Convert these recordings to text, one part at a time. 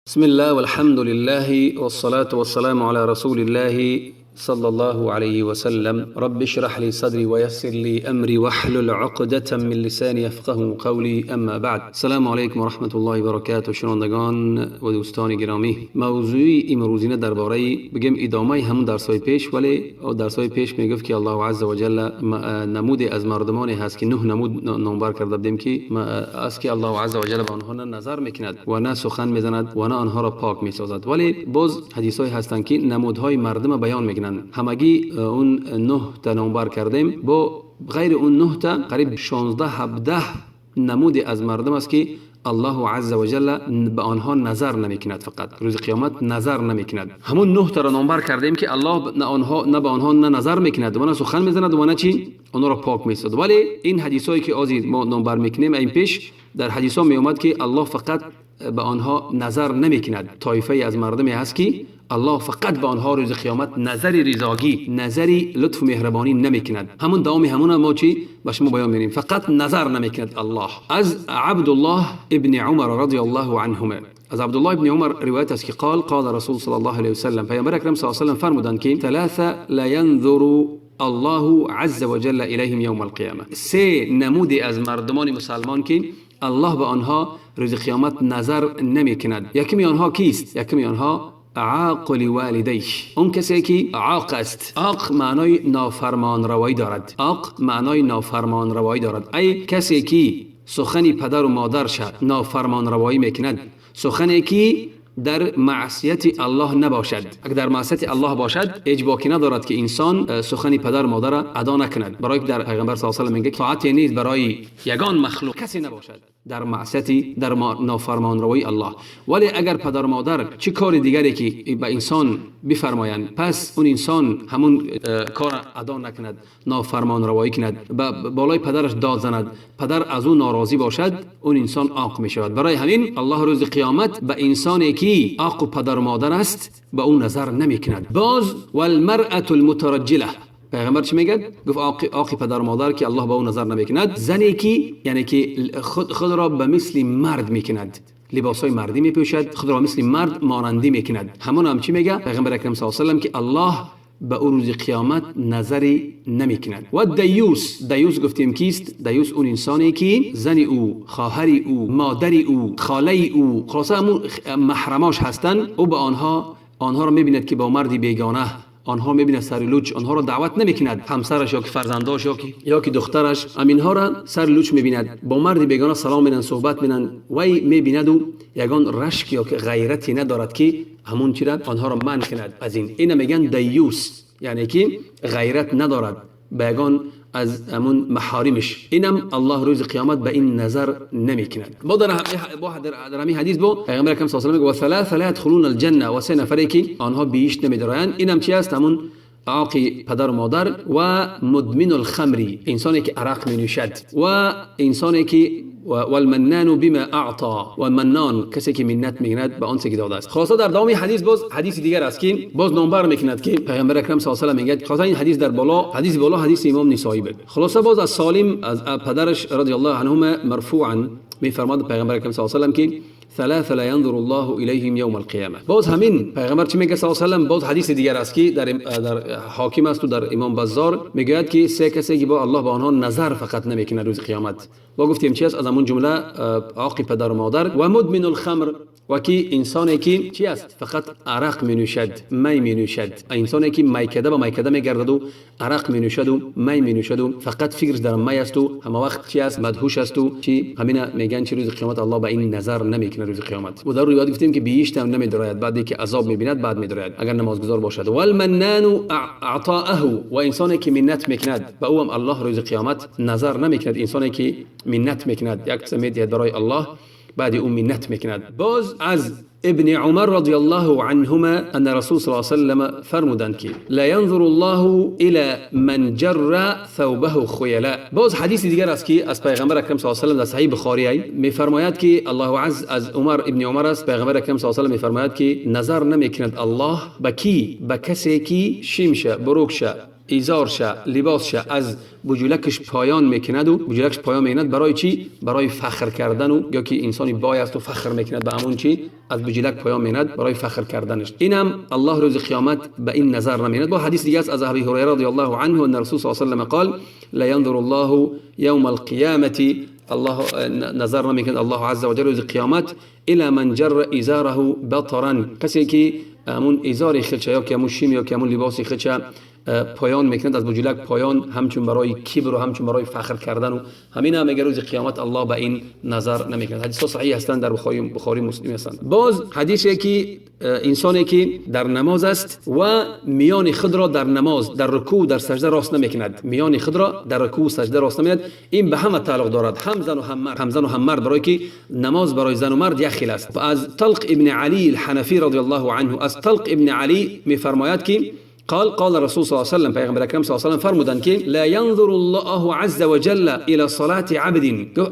بسم الله والحمد لله والصلاة والسلام على رسول الله صلى الله عليه وسلم. رب اشرح لي صدري ويسر لي أمري واحلل عقدة من لساني يفقه قولي. اما بعد، السلام علیکم و رحمت الله و برکاته. شنوندگان و دوستان گرامی، موضوع امروزینه درباره بگم ادامه همون درسای پیش، ولی درسای پیش میگفت که الله عز وجل نمود از مردمانی هست که نه نمود نامبر کرده بودیم که است که الله عز وجل به آنها نه نظر میکند و نه سخن میزند و نه آنها را پاک میسازد. ولی باز حدیث‌های هستند که نمودهای مردم بیان میکنند. همگی اون 9 تا نامبر کردیم، با غیر اون 9 تا قریب 16 17 نمود از مردم است که الله عز وجل به آنها نظر نمیکند، فقط روز قیامت نظر نمیکند. همون 9 تا را نامبر کردیم که الله نه آنها نه به آنها نه نظر میکند و نه سخن میزند و نه چی آنها را پاک میسازد. ولی این حدیثایی که آزی ما نامبر میکنیم، این پیش در حدیث ها میومد که الله فقط به آنها نظر نمیکند. طایفه از مردمی هست که الله فقط به آنها روز قیامت نظر رضاگی، نظر لطف و مهربانی نمیکند. همون دوام همون ما چی به شما بیان می‌کنیم، فقط نظر نمیکند الله. از عبدالله ابن عمر رضی الله عنهما، از عبدالله ابن عمر روایت است که قال قال رسول صلی الله علیه وسلم، پیامبر اکرم صلی الله علیه وسلم فرمودند که ثلاثه لا ينظر الله عز وجل الیهم یوم القیامه. سه نمود از مردمان مسلمان که الله به آنها روز قیامت نظر نمیکند. یکمی آنها کیست؟ یکمی آنها عاق لوالدیه، اون کسی که عاق است. عاق معنای نافرمان روایی دارد. عاق معنای نافرمان روایی دارد. ای کسی که سخن پدر و مادرش نافرمان روایی میکند، سخنی که در معصیت الله نباشد. اگر در معصیت الله باشد هیچ باکی ندارد که انسان سخن پدر و مادر را ادا نکند. برای در پیغمبر صلی الله علیه و میگه طاعت نیست برای یگان مخلوق کسی نباشد در معصیت، در نافرمان روایی الله. ولی اگر پدر و مادر چه کار دیگری که به انسان بفرمایند، پس اون انسان همون کار ادا نکند، نافرمان روایی کند، بالای پدرش داد زند، پدر از او ناراضی باشد، اون انسان عاق می شود. برای همین الله روز قیامت به انسانی که عاق و پدر و مادر است به اون نظر نمی کند. باز والمرأة المترجله، پیغمبر چی میگه؟ گفت عاق پدر و مادر که الله به او نظر نمیکند، زنی که یعنی که خود را به مثل مرد میکند، لباسای مردی میپوشد، خود را مثل مرد مانندی میکند. همون هم چی میگه پیغمبر اکرم صلی الله علیه و سلم؟ که الله به او روز قیامت نظری نمیکند. و دیوس، دیوس گفتیم کیست؟ دیوس اون انسانی که زن او، خواهر او، مادر او، خاله او، خلاصه همون محرماش هستند، او به آنها را میبیند که با مردی بیگانه، آنها میبیند سر لوچ، آنها را دعوت نمیکند، همسرش یا که فرزنداش یا که دخترش، همینها را سر لوچ میبیند، با مرد بیگانه سلام میدن، صحبت میدن، وی میبیند و یگان رشک یا که غیرتی ندارد که همون چی را آنها را منع کند از این. اینا میگن دیوس، یعنی که غیرت ندارد به یگان از همون محارمش. اینم الله روز قیامت به این نظر نمیکند. با در همین حدیث با پیغمبر اکرم صلی الله علیه و سلم میگه و ثلاثه لا يدخلون الجنه، و سه نفری که آنها بهشت نمیدارند. اینم چی است؟ همون عاق پدر و مادر و مدمن الخمر، انسانی که عرق می نوشد، و انسانی که والمنان بما اعطى، و منان کسی که منت میکند به آنچه که داده است. خلاصه در دوام حدیث باز حدیث دیگر است که باز نامبر میکند که پیغمبر اکرم صلی الله علیه و سلم میگه، خلاصه این حدیث در بالا، حدیث بالا حدیث امام نسائی بود. خلاصه باز از سالم از پدرش رضی الله عنهما مرفوعا میفرماد پیغمبر اکرم صلی الله علیه و سلم که ثلاثه لا ينظر الله الیهم یوم القیامه. باز همین پیغمبر چی میگه صلی الله علیه و سلم؟ باز حدیث دیگر است که در حاکم است و در امام بزار میگوید که سه کسی که با الله به آنها نظر فقط نمیکنه روز قیامت. با گفتیم چی است؟ از همون جمله عاق پدر و مادر و مدمن الخمر، و که انسانی که چی است؟ فقط عرق می نوشد، می می نوشد. انسانی که میکده به میکده میگردد و عرق می نوشد و می می نوشد و فقط فکرش در می است و همه وقت چی است؟ مدهوش است و چی؟ همین میگن چی روز قیامت الله به این نظر نمیکنه روز قیامت. و در روایت گفتیم که بهشت هم نمیدراید، بعد که عذاب میبیند بعد میدراید اگر نمازگزار باشد. والمنان اعطاءه، و انسانی که منت میکند به او هم الله روز قیامت نظر نمیکند. انسانی که منت میکند، یک چیز میدهد برای الله، بعد او منت میکند. باز از ابن عمر رضی الله عنهما ان رسول صلی الله علیه وسلم فرمودند که لا ينظر الله الى من جر ثوبه خیلاء. باز حدیث دیگر است که از پیغمبر اکرم صلی الله علیه و سلم در صحیح بخاری میفرماید که الله عز از عمر ابن عمر است، پیغمبر اکرم صلی الله علیه و سلم میفرماید که نظر نمیکند الله به کی؟ به کسی که شیمشه، بروکشه، ازارش لباسش از بجولکش پایان میکند و بجولکش پایان میکند برای چی؟ برای فخر کردن و یا که انسانی بای است و فخر میکند به همون چی؟ از بجولک پایان میکند برای فخر کردنش. اینم الله روز قیامت به این نظر نمیکند. با حدیث دیگه است از ابی هریره رضی الله عنه ان رسول صلی الله علیه و سلم قال لا ينظر الله يوم القيامة، الله نظر نمیکند الله عز وجل روز قیامت الى من جر ازاره بطرا، کسی که همون ازار خودش یا که همون شیم یا که همون لباس خودش پایان میکند از بجولک پایان، همچون برای کبر و همچون برای فخر کردن و همین هم روز قیامت الله به این نظر نمیکند. حدیث ها صحیح هستند، در بخاری مسلم هستند. باز حدیثی که انسانی که در نماز است و میان خود را در نماز در رکوع در سجده راست نمیکند، میان خود را در رکوع سجده راست نمیکند، این به همه تعلق دارد، هم زن و هم مرد، هم زن و هم مرد، برای که نماز برای زن و مرد یک خیل است. از طلق ابن علی الحنفی رضی الله عنه، از طلق ابن علی میفرماید که قال قال رسول صلى الله عليه وسلم، پیغمبر اکرم صلی الله علیه و سلم فرمودند که لا ينظر الله عز وجل الى صلاة عبد،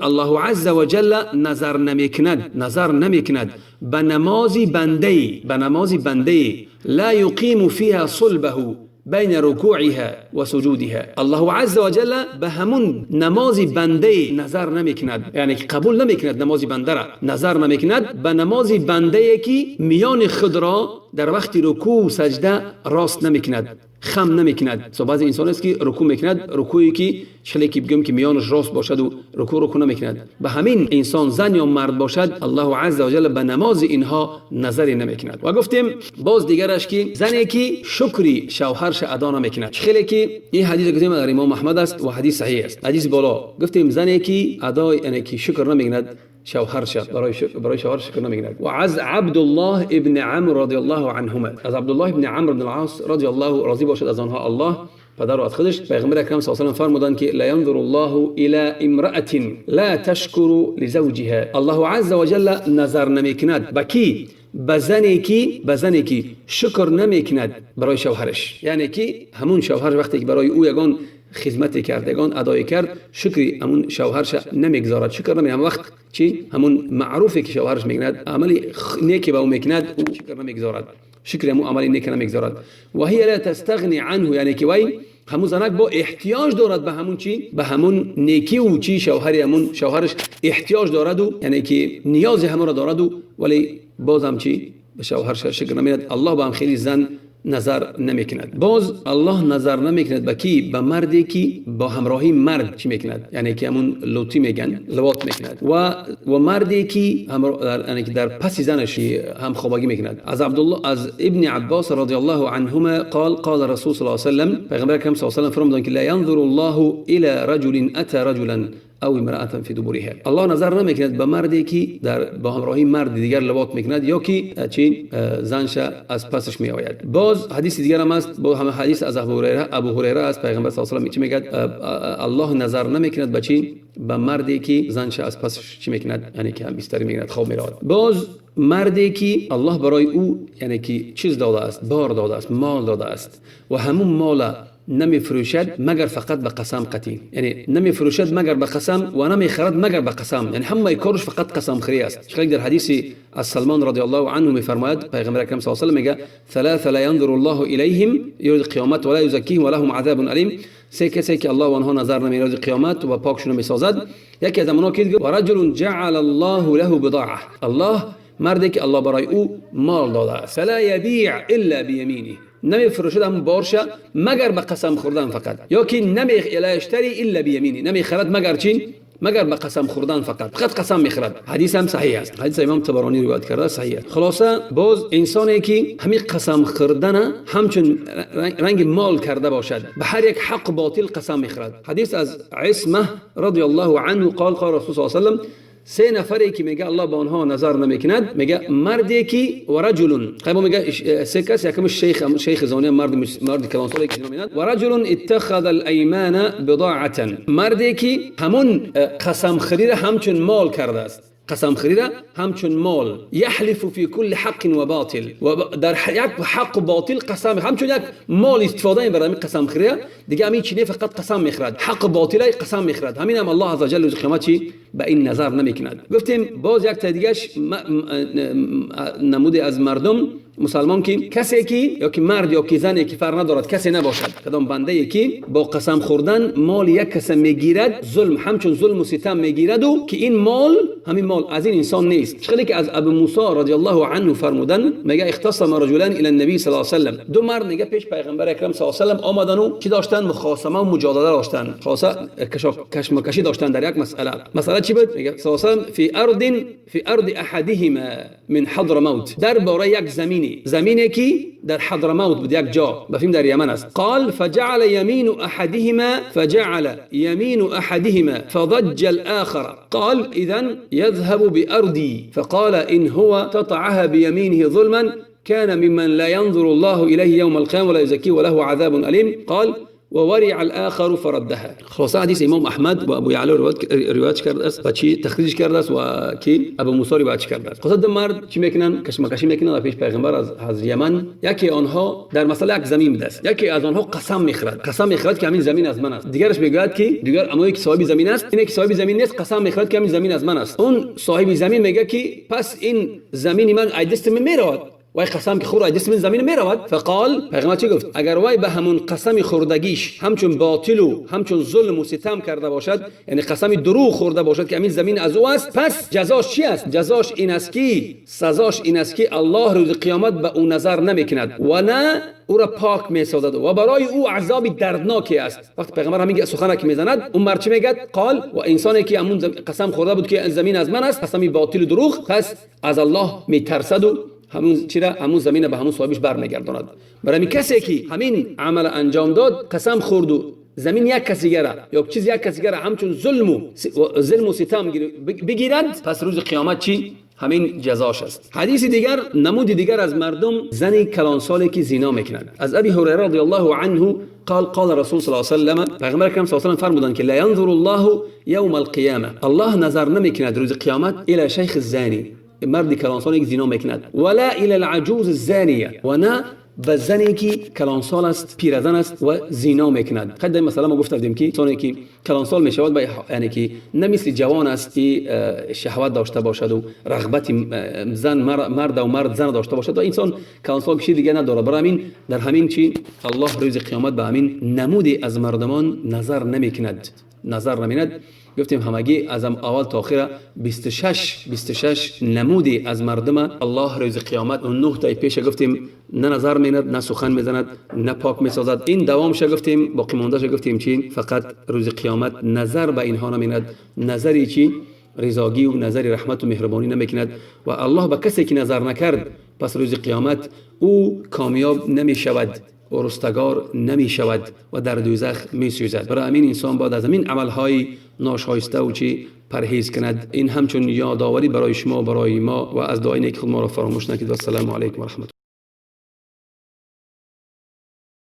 الله عز وجل نظر نمیکند، نظر نمیکند به نماز بنده، به نماز بنده لا يقيم فيها صلبه بین رکوعها و سجودها. الله عز وجل به همون نماز بنده نظر نمیکند، یعنی قبول نمیکند نماز بنده را، نظر نمیکند به نماز بنده که میان خود را در وقت رکوع و سجده راست نمیکند، خم نمیکند. سو بعضی انسان است که رکوع میکند، رکوعی که شکلی که بگم که میانش راست باشد و رکوع نمیکند، به همین انسان زن یا مرد باشد الله عز وجل به نماز اینها نظری نمیکند. و گفتیم باز دیگرش که زنی که شکری شوهرش ادا نمیکند، خیلی که این حدیث گفتیم در امام احمد است و حدیث صحیح است، حدیث بالا گفتیم زنی که ادا یعنی که شکر نمیکند شوهرش، برای شوهر شکر نمیکند. و از عبدالله ابن عمرو رضی الله عنهما، از عبدالله ابن عمرو بن العاص رضی الله راضی باشد از آنها الله پدر و از خودش، پیغمبر اکرم صلی الله علیه و سلم فرمودند که لا ينظر الله الى امرأة لا تشکر لزوجها. الله عز وجل نظر نمیکند به کی؟ به زنی که شکر نمیکند برای شوهرش، یعنی که همون شوهر وقتی که برای او یگان خدمت کرد، یگان ادای کرد، شکری همون شوهرش نمیگذارد، شکر نمی، هم وقت چی همون معروفی که شوهرش میکند، عملی نیکی به او میکند، او شکر نمیگذارد، شکر همون عملی نیک نمیگذارد. و هی لا تستغنی عنه، یعنی که وی همون زنک با احتیاج دارد به همون چی، به همون نیکی و چی شوهری، همون شوهرش احتیاج دارد و یعنی که نیاز همون را دارد و ولی بازم چی به شوهرش شکر نمیداد. الله به هم خیلی زن نظر نمیکند. باز الله نظر نمیکند به کی؟ به مردی که با همراهی مرد چی میکند، یعنی که همون لوتی میگن، لواط میکند، و مردی که یعنی که در پس زنش هم خوابگی میکند. از عبدالله از ابن عباس رضی الله عنهما قال قال رسول صلی الله علیه و سلم، پیغمبر اکرم صلی الله علیه و سلم فرمودند که لا ينظر الله الى رجل اتى رجلا او امرأة في دبرها. الله نظر نمیکند به مردی که در با همراهی مرد دیگر لواط میکند یا که چی زنش از پسش می آید. باز حدیث دیگر هم است، با همه حدیث از ابو هریره است، پیغمبر صلی الله علیه و سلم چی میگه؟ الله نظر نمیکند به چی؟ به مردی که زنش از پسش چی میکند، یعنی که هم بستری میکند، خواب میرود. باز مردی که الله برای او یعنی که چیز داده است، بار داده است، مال داده است و همون مال نمیفروشد مگر فقط به قسم قطعی، یعنی نمیفروشد مگر به قسم و نمیخرد مگر به قسم، یعنی همه کارش فقط قسم خری است. چون در حدیث از سلمان رضی الله عنه میفرماید پیغمبر اکرم صلی الله علیه و سلم میگه ثلاثه لا ينظر الله الیهم یوم القیامت ولا یزکیهم ولهم عذاب الیم. سه کسی که الله آنها نظر نمی‌کند روز قیامت و پاکشون میسازد، یکی از آنها که و رجل جعل الله له بضاعه، الله مردی که الله برای او مال داده است، فلا یبیع الا بیمینه، نمیفروشد هم بارشه مگر به قسم خوردن فقط، یا که لا یشتری الا بیمینه، نمیخرد مگر چی؟ مگر به قسم خوردن فقط، فقط قسم میخرد. حدیث هم صحیح است، حدیث امام طبرانی روایت کرده، صحیح است. خلاصه باز انسانی که همین قسم خوردن همچون رنگ مال کرده باشد، به هر یک حق باطل قسم میخرد. حدیث از عصمه رضی الله عنه قال قال رسول صلی الله علیه و سلم، سه نفری که میگه الله به آنها نظر نمیکند، میگه مردی که و رجل، خب میگه سه کس، یکم شیخ زانی، مرد کلانسالی که نمیند، و رجل اتخذ الایمان بضاعه، مردی که همون قسم خرید همچون مال کرده است، قسم خریده همچون مال، یحلف فی کل حق و باطل، و در یک حق و باطل قسم، همچون یک مال استفاده میبره همین قسم خریده دیگه، همین چینه فقط قسم میخرد، حق و باطل قسم میخرد. همین هم الله عز وجل روز قیامت چی به این نظر نمیکند. گفتیم باز یک تا دیگهش نمود از مردم، مسلمان که کسی که یا که مرد یا که زنی که فرق ندارد، کسی نباشد، کدام بنده ای که با قسم خوردن مال یک کس میگیرد، ظلم همچون ظلم و ستم میگیرد و که این مال همین مال از این انسان نیست. چخلی که از ابو موسی رضی الله عنه فرمودن، میگه اختصم رجلان الى النبی صلی الله علیه و سلم، دو مرد میگه پیش پیغمبر اکرم صلی الله علیه و سلم آمدن و چی داشتن؟ مخاصمه و مجادله داشتن، خلاصه کشمکشی داشتن در یک مسئله. مسئله چی بود؟ میگه صلی الله علیه و سلم فی ارض احدهما من حضرموت، درباره یک زمینی، زمینی که در حضرموت بود، یک جا بفهم در یمن است. قال فجعل یمین احدهما فضج الاخر، قال اذا يذهب بأرضي، فقال إن هو تطعها بيمينه ظلما كان ممن لا ينظر الله إليه يوم القيامة ولا يزكيه وله عذاب أليم. قال وورع الآخر فردها. خلاصه حدیث امام احمد و ابو یعلا روایت کرده است و چی تخریج کرده است و کی ابو موسی روایت کرده است. خلاصه دو مرد چی میکنن؟ کشمکشی میکنن پیش پیغمبر از یمن. یکی آنها در مسئله یک زمین بوده است، یکی از آنها قسم میخورد، قسم میخورد که همین زمین از من است. دیگرش میگوید که دیگر اما یک صاحب زمین است، این یک صاحب زمین نیست، قسم میخورد که همین زمین از من است. اون صاحب زمین میگه که پس این زمین من از دست من میرود، وای قسم که خورد دست من زمین میرود. فقال پیغمبر چی گفت؟ اگر وای به همون قسم خوردگیش همچون باطل و همچون ظلم و ستم کرده باشد، یعنی قسم دروغ خورده باشد که همین زمین از او است، پس جزاش چی است؟ جزاش این است که سزاش این است که الله روز قیامت به او نظر نمیکند و نه او را پاک میسازد و برای او عذاب دردناکی است. وقتی پیغمبر همین سخن که میزند، اون مرد چی میگه؟ قال و انسانی که همون قسم خورده بود که زمین از من است، قسم باطل و دروغ، پس از الله میترسد و همون چرا همون زمین به همون صاحبش برمیگرداند. برای کسی که همین عمل انجام داد، قسم خورد و زمین یک کسی دیگه یا چیز یک کسی دیگه همچون ظلم و ستم بگیرد، پس روز قیامت چی؟ همین جزاش است. حدیث دیگر، نمود دیگر از مردم، زن کلانسالی که زنا میکند. از ابی هریره رضی الله عنه قال قال رسول صلی الله علیه و سلم، پیغمبر اکرم صلی الله علیه و سلم فرمودند که لا ينظر الله یوم القیامه، الله نظر نمیکند روز قیامت الی شیخ الزانی، مرد کلانسالی که زنا میکند، ولا الى العجوز الزانیه، و نه به زنی که کلانسال است، پیرزن است و زنا میکند. قد مثلا ما گفته بودیم که انسانی که کلانسال میشود، یعنی که نه مثل جوان است که شهوت داشته باشد و رغبت زن مرد و مرد زن داشته باشد، و انسان کلانسال کشی دیگه نداره. برای همین در همین چی الله روز قیامت به همین نمودی از مردمان نظر نمیکند، نظر نمیکند. گفتیم همگی از اول تا آخر 26 نمودی از مردم الله روز قیامت اون 9 تا پیش گفتیم نه نظر میند، نه سخن میزند، نه پاک میسازد. این دوامش گفتیم، باقی ماندهش گفتیم چی؟ فقط روز قیامت نظر به اینها نمیند، نظری چی؟ رضاگی و نظر رحمت و مهربانی نمیکند. و الله به کسی که نظر نکرد، پس روز قیامت او کامیاب نمیشود و رستگار نمی شود و در دوزخ می سوزد. برای همین انسان باید از همین عملهای ناشایسته و چی پرهیز کند. این همچون یادآوری برای شما، برای ما، و از دعای نیک خود ما را فراموش نکنید. و السلام علیکم و رحمت الله.